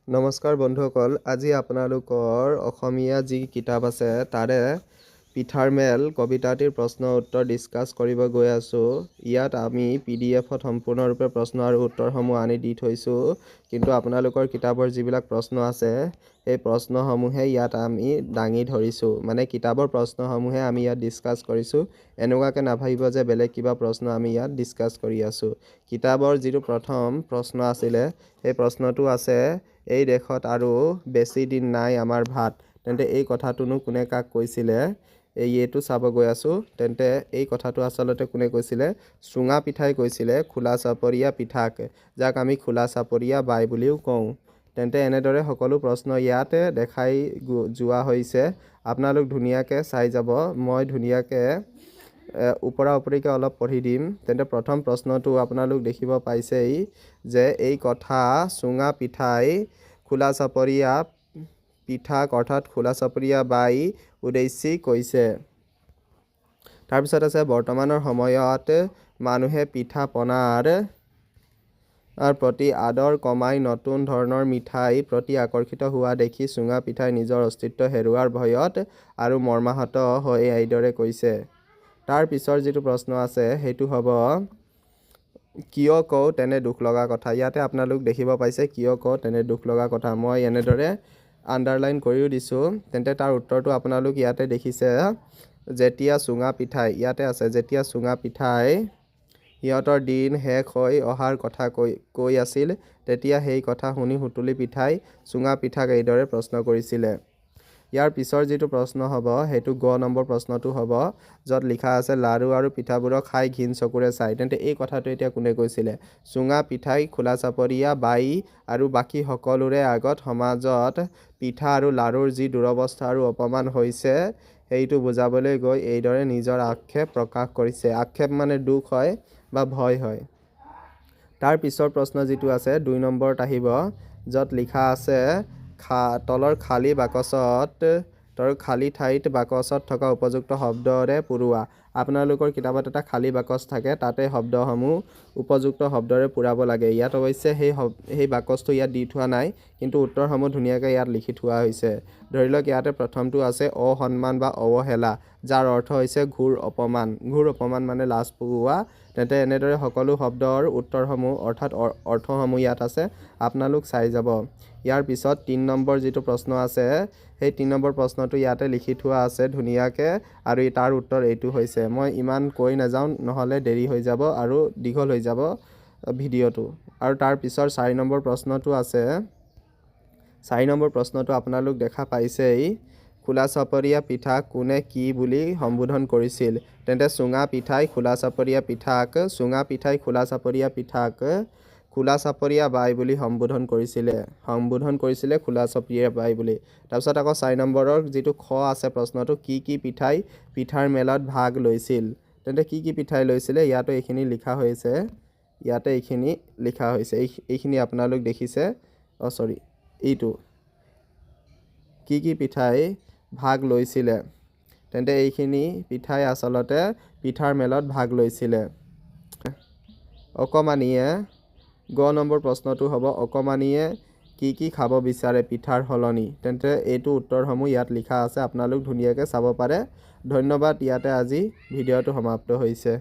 নমস্কাৰ বন্ধুসকল, আজি আপোনালোকৰ অসমীয়া যি কিতাপ আছে তাৰে পিঠাৰ মেল কবিতাটিৰ প্ৰশ্ন উত্তৰ ডিছকাছ কৰিব গৈ আছোঁ। ইয়াত আমি পিডিএফত সম্পূৰ্ণৰূপে প্ৰশ্ন আৰু উত্তৰসমূহ আনি দি থৈছোঁ, কিন্তু আপোনালোকৰ কিতাপৰ যিবিলাক প্ৰশ্ন আছে সেই প্ৰশ্নসমূহে ইয়াত আমি দাঙি ধৰিছোঁ, মানে কিতাপৰ প্ৰশ্নসমূহে আমি ইয়াত ডিছকাছ কৰিছোঁ। এনেকুৱাকৈ নাভাবিব যে বেলেগ কিবা প্ৰশ্ন আমি ইয়াত ডিছকাছ কৰি আছোঁ। কিতাপৰ যিটো প্ৰথম প্ৰশ্ন আছিলে সেই প্ৰশ্নটো আছে, এই দেশত আৰু বেছি দিন নাই আমাৰ ভাত। তেন্তে এই কথাটোনো কোনে কাক কৈছিলে, এইটো চাব গৈ আছোঁ। তেন্তে এই কথাটো আচলতে কোনে কৈছিলে? চুঙা পিঠাই কৈছিলে খোলা চাপৰীয়া পিঠাক, যাক আমি খোলা চাপৰীয়া বাই বুলিও কওঁ। তেন্তে এনেদৰে সকলো প্ৰশ্ন ইয়াতে দেখাই যোৱা হৈছে, আপোনালোক ধুনীয়াকৈ চাই যাব। মই ধুনীয়াকৈ ওপৰা ওপৰিকৈ অলপ পঢ়ি দিম। তেন্তে প্ৰথম প্ৰশ্নটো আপোনালোক দেখিব পাইছেই যে এই কথা চুঙা পিঠাই খোলা চাপৰীয়া পিঠাক অৰ্থাৎ খোলা চাপৰীয়া বাই উদ্দেশ্যি কৈছে। তাৰপিছত আছে, বৰ্তমানৰ সময়ত মানুহে পিঠা পনাৰ প্ৰতি আদৰ কমাই নতুন ধৰণৰ মিঠাই প্ৰতি আকৰ্ষিত হোৱা দেখি চুঙা পিঠাই নিজৰ অস্তিত্ব হেৰুৱাৰ ভয়ত আৰু মৰ্মাহত হৈ এইদৰে কৈছে। তাৰ পিছৰ যিটো প্ৰশ্ন আছে সেইটো হ'ব, কিয় কওঁ তেনে দুখ লগা কথা। ইয়াতে আপোনালোক দেখিব পাইছে, কিয় কওঁ তেনে দুখ লগা কথা, মই এনেদৰে আণ্ডাৰলাইন কৰিও দিছোঁ। তেন্তে তাৰ উত্তৰটো আপোনালোক ইয়াতে দেখিছে, যেতিয়া চুঙা পিঠাই, ইয়াতে আছে, যেতিয়া চুঙা পিঠাই সিহঁতৰ দিন শেষ হৈ অহাৰ কথা কৈ কৈ আছিল, তেতিয়া সেই কথা শুনি সুতুলি পিঠাই চুঙা পিঠাক এইদৰে প্ৰশ্ন কৰিছিলে। ইয়াৰ পিছৰ যিটো প্ৰশ্ন হ'ব সেইটো গ নম্বৰ প্ৰশ্নটো হ'ব, য'ত লিখা আছে লাড়ু আৰু পিঠাবোৰক খাই ঘিণ চকুৰে চায়। তেন্তে এই কথাটো এতিয়া কোনে কৈছিলে? চুঙা পিঠাই খোলা চাপৰীয়া বাই আৰু বাকী সকলোৰে আগত সমাজত পিঠা আৰু লাড়ুৰ যি দুৰৱস্থা আৰু অপমান হৈছে সেইটো বুজাবলৈ গৈ এইদৰে নিজৰ আক্ষেপ প্ৰকাশ কৰিছে। আক্ষেপ মানে দুখ হয় বা ভয় হয়। তাৰ পিছৰ প্ৰশ্ন যিটো আছে 2 নম্বৰত আহিব, য'ত লিখা আছে তলৰ খালী বাকচত, তলৰ খালী ঠাইত বাকচত থকা উপযুক্ত শব্দৰে পূৰোৱা। আপোনালোকৰ কিতাপত এটা খালী বাকচ থাকে, তাতে শব্দসমূহ উপযুক্ত শব্দৰে পূৰাব লাগে। ইয়াত অৱশ্যে সেই বাকচটো ইয়াত দি থোৱা নাই, কিন্তু উত্তৰসমূহ ধুনীয়াকৈ ইয়াত লিখি থোৱা হৈছে। ধৰি লওক ইয়াতে প্ৰথমটো আছে অসন্মান বা অৱহেলা, যাৰ অৰ্থ হৈছে ঘোৰ অপমান। ঘোৰ অপমান মানে লাজ পোৱা। তেন্তে এনেদৰে সকলো শব্দৰ উত্তৰসমূহ অৰ্থাৎ অৰ্থসমূহ ইয়াত আছে, আপোনালোক চাই যাব। ইয়াৰ পিছত 3 নম্বৰ যিটো প্ৰশ্ন আছে সেই 3 নম্বৰ প্ৰশ্নটো ইয়াতে লিখি থোৱা আছে ধুনীয়াকৈ, আৰু তাৰ উত্তৰ এইটো হৈছে। মই ইমান কৈ নাযাওঁ, নহ'লে দেৰি হৈ যাব আৰু দীঘল হৈ যাব ভিডিঅ'টো। আৰু তাৰ পিছৰ 4 নম্বৰ প্ৰশ্নটো আছে, 4 নম্বৰ প্ৰশ্নটো আপোনালোক দেখা পাইছেই, খোলা চাপৰীয়া পিঠা কোনে কি বুলি সম্বোধন কৰিছিল? তেন্তে চুঙা পিঠাই খোলা চাপৰীয়া পিঠাক, চুঙা পিঠাই খোলা চাপৰীয়া পিঠাক খোলা চাপৰীয়া বাই বুলি সম্বোধন কৰিছিলে, সম্বোধন কৰিছিলে খোলা চাপৰীয়া বাই বুলি। তাৰপিছত আকৌ 4 নম্বৰৰ যিটো খ আছে প্ৰশ্নটো, কি কি পিঠাই পিঠাৰ মেলাত ভাগ লৈছিল? তেন্তে কি কি পিঠাই লৈছিলে ইয়াতো এইখিনি লিখা হৈছে, ইয়াতে এইখিনি লিখা হৈছে, এইখিনি আপোনালোক দেখিছে, অ' চৰি, এইটো কি কি পিঠাই ভাগ লৈছিলে? তেন্তে এইখিনি পিঠাই আচলতে পিঠাৰ মেলত ভাগ লৈছিলে। অকমানিয়ে, গ নম্বৰ প্ৰশ্নটো হ'ব, অকমানিয়ে কি কি খাব বিচাৰে পিঠাৰ সলনি? তেন্তে এইটো উত্তৰসমূহ ইয়াত লিখা আছে, আপোনালোক ধুনীয়াকৈ চাব পাৰে। ধন্যবাদ, ইয়াতে আজি ভিডিঅ'টো সমাপ্ত হৈছে।